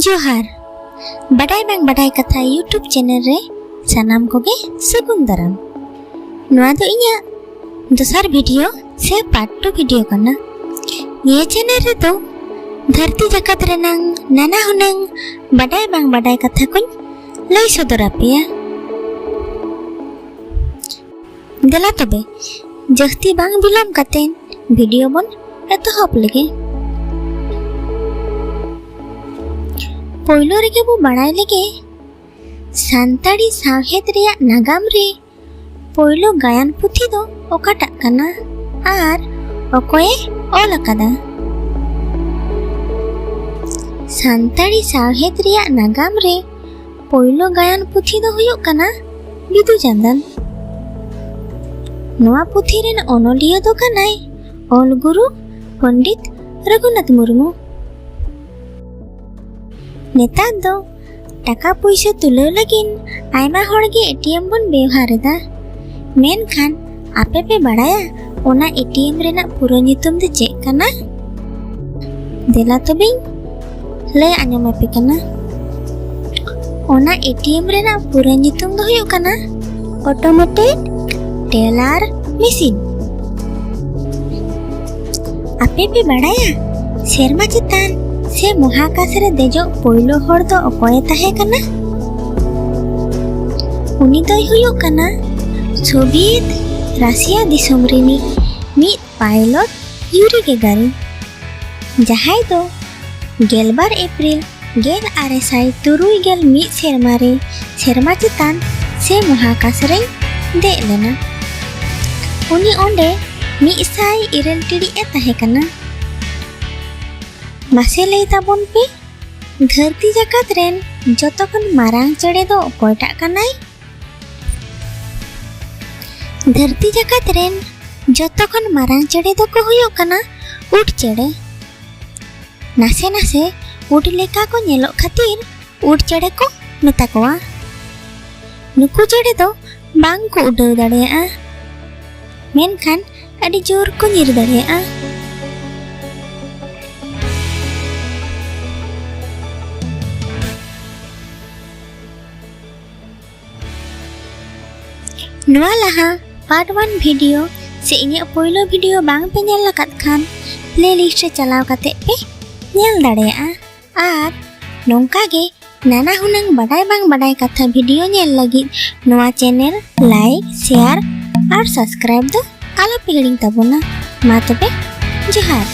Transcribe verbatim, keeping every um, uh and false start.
ᱡᱚᱦᱟᱨ᱾ ᱵᱟᱰᱟᱭ ᱵᱟᱝ ᱵᱟᱰᱟᱭ ᱠᱟᱛᱷᱟ YouTube ᱪᱮᱱᱮᱞ ᱨᱮ ᱥᱟᱱᱟᱢ ᱠᱚᱜᱮ ᱥᱟᱹᱜᱩᱱ ᱫᱟᱨᱟᱢ᱾ ᱱᱚᱣᱟ ᱫᱚ ᱤᱧᱟᱹᱜ ᱫᱚᱥᱟᱨ ᱵᱷᱤᱰᱤᱭᱳ ᱥᱮ ᱯᱟᱨᱴ ᱴᱩ ᱵᱷᱤᱰᱤᱭᱳ ᱠᱟᱱᱟ᱾ ᱱᱤᱭᱟᱹ ᱪᱮᱱᱮᱞ ᱨᱮᱫᱚ ᱫᱷᱟᱹᱨᱛᱤ ᱡᱟᱠᱟᱛ ᱨᱮᱱᱟᱝ ᱱᱟᱱᱟ ᱦᱩᱱᱟᱹᱝ ᱵᱟᱰᱟᱭ ᱵᱟᱝ ᱵᱟᱰᱟᱭ ᱠᱟᱛᱷᱟ ᱠᱚᱧ ᱞᱟᱹᱭ ᱥᱚᱫᱚᱨ ᱟᱯᱮᱭᱟ᱾ ᱫᱮᱞᱟ ᱛᱚᱵᱮ, ᱡᱟᱹᱥᱛᱤ ᱵᱟᱝ ᱵᱤᱞᱚᱢ ᱠᱟᱛᱮ ᱵᱷᱤᱰᱤᱭᱳ ᱵᱚᱱ ᱮᱛᱚᱦᱚᱵ ᱞᱮᱜᱮ᱾ ᱯᱳᱭᱞᱳ ᱨᱮᱜᱮ ᱵᱚ ᱵᱟᱲᱟᱭ ᱞᱮᱜᱮ, ᱥᱟᱱᱛᱟᱲᱤ ᱥᱟᱶᱦᱮᱫ ᱨᱮᱭᱟᱜ ᱱᱟᱜᱟᱢ ᱨᱮ ᱯᱳᱭᱞᱳ ᱜᱟᱭᱟᱱ ᱯᱩᱛᱷᱤ ᱫᱚ ᱚᱠᱟᱴᱟᱜ ᱠᱟᱱᱟ ᱟᱨ ᱚᱠᱚᱭᱮ ᱚᱞ ᱟᱠᱟᱫᱟ? ᱥᱟᱱᱛᱟᱲᱤ ᱥᱟᱶᱦᱮᱫ ᱨᱮᱭᱟᱜ ᱱᱟᱜᱟᱢ ᱨᱮ ᱯᱳᱭᱞᱳ ᱜᱟᱭᱟᱱ ᱯᱩᱛᱷᱤ ᱫᱚ ᱦᱩᱭᱩᱜ ᱠᱟᱱᱟ ᱵᱤᱫᱩ ᱪᱟᱸᱫᱟᱱ᱾ ᱱᱚᱣᱟ ᱯᱩᱛᱷᱤ ᱨᱮᱱ ᱚᱱᱚᱞᱤᱭᱟᱹ ᱫᱚ ᱠᱟᱱᱟᱭ ᱚᱞ ᱜᱩᱨᱩ ᱯᱚᱱᱰᱤᱛ ᱨᱚᱜᱷᱩᱱᱟᱛᱷ ᱢᱩᱨᱢᱩ᱾ ᱱᱮᱛᱟᱨ ᱫᱚ ᱴᱟᱠᱟ ᱯᱩᱭᱥᱟᱹ ᱛᱩᱞᱟᱹᱣ ᱞᱟᱹᱜᱤᱫ ᱟᱭᱢᱟ ᱦᱚᱲ ᱜᱮ ᱮᱴᱤᱮᱢ ᱵᱚᱱ ᱵᱮᱣᱦᱟᱨ ᱮᱫᱟ, ᱢᱮᱱᱠᱷᱟᱱ ᱟᱯᱮ ᱯᱮ ᱵᱟᱲᱟᱭᱟ ᱚᱱᱟ ᱮᱴᱤᱮᱢ ᱨᱮᱱᱟᱜ ᱯᱩᱨᱟᱹ ᱧᱩᱛᱩᱢ ᱫᱚ ᱪᱮᱫ ᱠᱟᱱᱟ? ᱫᱮᱞᱟ ᱛᱚᱵᱮᱧ ᱞᱟᱹᱭ ᱟᱸᱡᱚᱢ ᱟᱯᱮ ᱠᱟᱱᱟ᱾ ᱚᱱᱟ ᱮᱴᱤᱮᱢ ᱨᱮᱱᱟᱜ ᱯᱩᱨᱟᱹ ᱧᱩᱛᱩᱢ ᱫᱚ ᱦᱩᱭᱩᱜ ᱠᱟᱱᱟ Automated Teller Machine᱾ ᱟᱯᱮ ᱯᱮ ᱵᱟᱲᱟᱭᱟ ᱥᱮᱨᱢᱟ ᱪᱮᱛᱟᱱ ᱥᱮ ᱢᱚᱦᱟᱠᱟᱥ ᱨᱮ ᱫᱮᱡᱚᱜ ᱯᱳᱭᱞᱳ ᱦᱚᱲ ᱫᱚ ᱚᱠᱚᱭᱮ ᱛᱟᱦᱮᱸ ᱠᱟᱱᱟ? ᱩᱱᱤ ᱫᱚᱭ ᱦᱩᱭᱩᱜ ᱠᱟᱱᱟ ᱥᱳᱵᱷᱤᱭᱮᱛ ᱨᱟᱥᱤᱭᱟ ᱫᱤᱥᱚᱢ ᱨᱤᱱᱤᱡ ᱢᱤᱫ ᱯᱟᱭᱞᱚᱴ ᱭᱩᱨᱤ ᱜᱮᱜᱟᱨᱤᱱ, ᱡᱟᱦᱟᱸᱭ ᱫᱚ ᱜᱮᱞᱵᱟᱨ ᱮᱯᱨᱤᱞ ᱜᱮᱞ ᱟᱨᱮ ᱥᱟᱭ ᱛᱩᱨᱩᱭ ᱜᱮᱞ ᱢᱤᱫ ᱥᱮᱨᱢᱟ ᱨᱮ ᱥᱮᱨᱢᱟ ᱪᱮᱛᱟᱱ ᱥᱮ ᱢᱚᱦᱟᱠᱟᱥ ᱨᱮᱭ ᱫᱮᱡ ᱞᱮᱱᱟ᱾ ᱩᱱᱤ ᱚᱸᱰᱮ ᱢᱤᱫ ᱥᱟᱭ ᱤᱨᱟᱹᱞ ᱴᱤᱲᱤᱡ ᱮ ᱛᱟᱦᱮᱸ ᱠᱟᱱᱟ᱾ ᱢᱟᱥᱮ ᱞᱟᱹᱭ ᱛᱟᱵᱚᱱ ᱯᱮ, ᱫᱷᱟᱹᱨᱛᱤ ᱡᱟᱠᱟᱛ ᱨᱮᱱ ᱡᱚᱛᱚ ᱠᱷᱚᱱ ᱢᱟᱨᱟᱝ ᱪᱮᱬᱮ ᱫᱚ ᱚᱠᱚᱭᱴᱟᱜ ᱠᱟᱱᱟᱭ? ᱫᱷᱟᱹᱨᱛᱤ ᱡᱟᱠᱟᱛ ᱨᱮᱱ ᱡᱚᱛᱚ ᱠᱷᱚᱱ ᱢᱟᱨᱟᱝ ᱪᱮᱬᱮ ᱫᱚᱠᱚ ᱦᱩᱭᱩᱜ ᱠᱟᱱᱟ ᱩᱴ ᱪᱮᱬᱮ᱾ ᱱᱟᱥᱮ ᱱᱟᱥᱮ ᱩᱴ ᱞᱮᱠᱟ ᱠᱚ ᱧᱮᱞᱚᱜ ᱠᱷᱟᱹᱛᱤᱨ ᱩᱴ ᱪᱮᱬᱮ ᱠᱚ ᱢᱮᱛᱟ ᱠᱚᱣᱟ᱾ ᱱᱩᱠᱩ ᱪᱮᱬᱮ ᱫᱚ ᱵᱟᱝ ᱠᱚ ᱩᱰᱟᱹᱣ ᱫᱟᱲᱮᱭᱟᱜᱼᱟ, ᱢᱮᱱᱠᱷᱟᱱ ᱟᱹᱰᱤ ᱡᱳᱨ ᱠᱚ ᱧᱤᱨ ᱫᱟᱲᱮᱭᱟᱜᱼᱟ᱾ ᱱᱚᱣᱟ ᱞᱟᱦᱟ part one video ᱥᱮ ᱤᱧᱟᱹᱜ ᱯᱳᱭᱞᱳ video ᱵᱟᱝ ᱯᱮ ᱧᱮᱞ ᱟᱠᱟᱫ ᱠᱷᱟᱱ, playlist ᱨᱮ ᱪᱟᱞᱟᱣ ᱠᱟᱛᱮ ᱯᱮ ᱧᱮᱞ ᱫᱟᱲᱮᱭᱟᱜᱼᱟ᱾ ᱟᱨ ᱱᱚᱝᱠᱟ ᱜᱮ ᱱᱟᱱᱟ ᱦᱩᱱᱟᱹᱝ ᱵᱟᱰᱟᱭ ᱵᱟᱝ ᱵᱟᱰᱟᱭ ᱠᱟᱛᱷᱟ video ᱧᱮᱞ ᱞᱟᱹᱜᱤᱫ ᱱᱚᱣᱟ channel like, share ᱟᱨ subscribe ᱫᱚ ᱟᱞᱚ ᱯᱮ ᱦᱤᱲᱤᱧ ᱛᱟᱵᱚᱱᱟ᱾ ᱢᱟ ᱛᱚᱵᱮ, ᱡᱚᱦᱟᱨ᱾